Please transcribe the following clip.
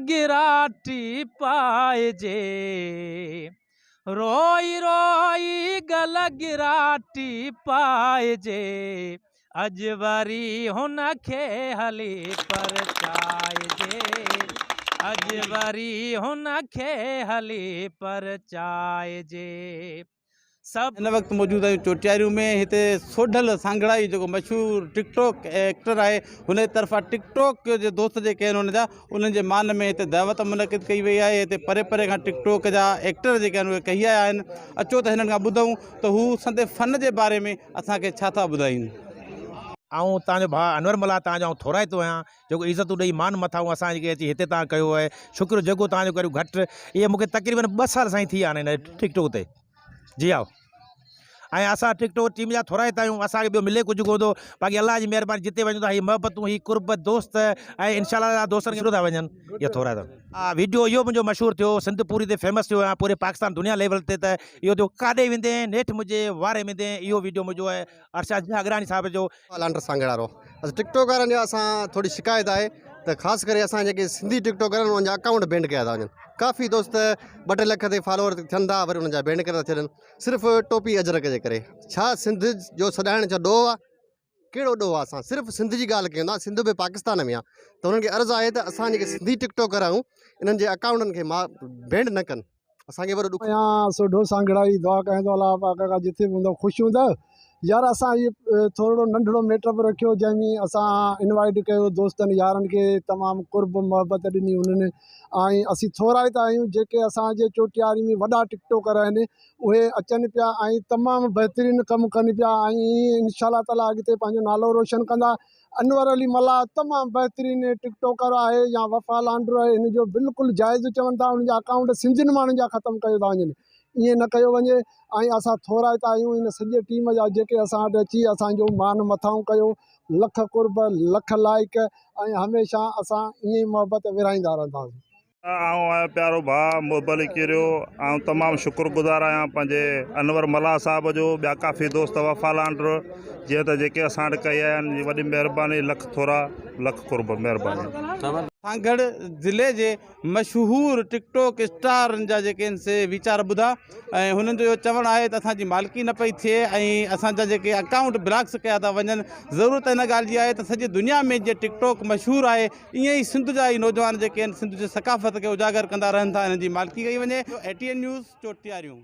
گراٽي پائجي روئي روئي گل گراٽي پائجي اڄ وري هن کي هلي پرچائجي اڄ وري هن کي هلي پرچائجي. سڀ. هن وقت موجود آهيون چوٽياريون ۾ هتي سوڍل سانگهڙائي جيڪو مشهور ٽڪ ٽاڪ ايڪٽر آهي هن جي طرفان ٽڪ ٽاڪ جي دوست جيڪي آهن هن جا انهن جي مان ۾ هتي دعوت منعقد ڪئي وئي آهي هتي پري پري کان ٽڪ ٽاڪ جا ايڪٽر جيڪي آهن اهي ڪهي آيا آهن اچو ته هنن کان ٻڌون ته هو سندي فن جي باري ۾ اسان کي ڇا ٿا ٻڌائين. آئون توهان جو ڀاء انور ملاح توهان جو آئون ٿورائتو آهيان جيڪو عزتون ڏئي مان مٿانهون اسان کي اچي هتي توهان ڪيو آهي شڪر جيڪو توهان جو ڪريون گهٽ اهي مونکي تقريبن ٻه سال سائين ٿي ويا آهن هن ٽڪ ٽاڪ تي جي ها ۽ اسان ٽڪ ٽاڪ ٽيم جا ٿورائتا آهيون اسان کي ٻيو ملي ڪجهه ڪونه ٿو باقي الله جي مهرباني جتي وڃون ٿا هي محبتون هي قرب دوست ۽ انشاء الله دوستن کي ٿا وڃن اهو ٿورائتا آ ويڊيو اهو منهنجو مشهور ٿيو سنڌ پوري تي فيمس ٿيو آهيان پوري پاڪستان دنيا ليول تي ته اهو ٿيو ڪاڏي ويندين نيٺ منهنجي واري ميندين اهو ويڊيو منهنجو آهي ارشاد جاگراني صاحب جو لانڊر سانگهڙ وارو اسان ٽڪ ٽاڪ وارن جو اسان ٿوري شڪايت آهي ته خاص ڪري اسان جيڪي سنڌي ٽڪ ٽاڪر آهن انهن جا اڪائونٽ بينڊ ڪيا ٿا وڃن ڪافي دوست ٻه ٽي لک تي فالوور ٿين ٿا وري انهن جا بينڊ ڪري ٿا ڇڏن صرف ٽوپي اجرڪ جي ڪري ڇا سنڌ جو سڏائڻ ڇا ڏوهه آهي ڪهڙو ڏوهه آهي اسان صرف سنڌ جي ڳالهه ڪيون ٿا سنڌ به پاڪستان ۾ آهي ته انهن کي عرض آهي ته اسان جيڪي سنڌي ٽڪ ٽاڪر آهيون انهن جي اڪائونٽن کي بينڊ نه ڪن اسان کي وڏو ڏک. آهيان سوڍو سانگهڙائي دعا ڪيان ٿو الله پاڪ کان جٿي به هوندؤ خوش هوندؤ يار اسان هي ٿورڙو ننڍڙو ميٽ اپ رکيو جنهن ۾ اسان انوائٽ ڪيو دوستن يارن کي تمام قرب محبت ڏني انهن ۽ اسين ٿورائتا آهيون جيڪي اسان جي چوٽياري ۾ وڏا ٽڪ ٽاڪر آهن اهي اچن پيا ۽ تمام بهترين ڪم ڪن پيا ۽ انشاء الله تعالي اڳتي پنهنجو نالو روشن ڪندا انور علي ملاح تمام بهترين ٽڪ ٽاڪر آهي يا وفا لانڊرو آهي هن جو بلڪل جائز چون ٿا ان جا اڪائونٽ سنڌين ماڻهن جا ختم ڪيو ٿا وڃن ائين نه ڪيو وڃي ۽ اسان ٿورائتا آهيون هن سڄي ٽيم جا جيڪي اسان وٽ اچي اسان جو مان مٿانهون ڪيو لک قرب لک لائق ۽ هميشه اسان ائين ئي محبت ورهائيندا رهنداسين. آئون آهيان پيارو ڀاء محب علي ڪيريو آئون تمام شڪر گذار آهيان پنهنجي انور ملاح صاحب جو ٻيا ڪافي دوست وفا لانڊر جيئن ته جيڪي اسان وٽ ڪئي آيا آهن وڏي مهرباني لک ٿورا لک قرب مهرباني. سانگهڙ ضلعي جي مشهور ٽڪ ٽاڪ اسٽارن جا جيڪي آهن سي ويچار ٻڌا ۽ هنن جو اهو چوڻ آهي ته اسان جي مالڪي نه پئي ٿئي ۽ اسان جا جيڪي اڪائونٽ بلاڪس ڪيا ٿا وڃن ضرورت ان ڳالهه جي آهي ته سڄي دنيا ۾ جيئن ٽڪ ٽاڪ مشهور آهي ائين ئي سنڌ جا هي نوجوان جيڪي آهن سنڌ جي ثقافت کي اجاگر ڪندا رهن ٿا انهن جي مالڪي ڪئي وڃي اي ٽي اين نيوز چوٽياريون.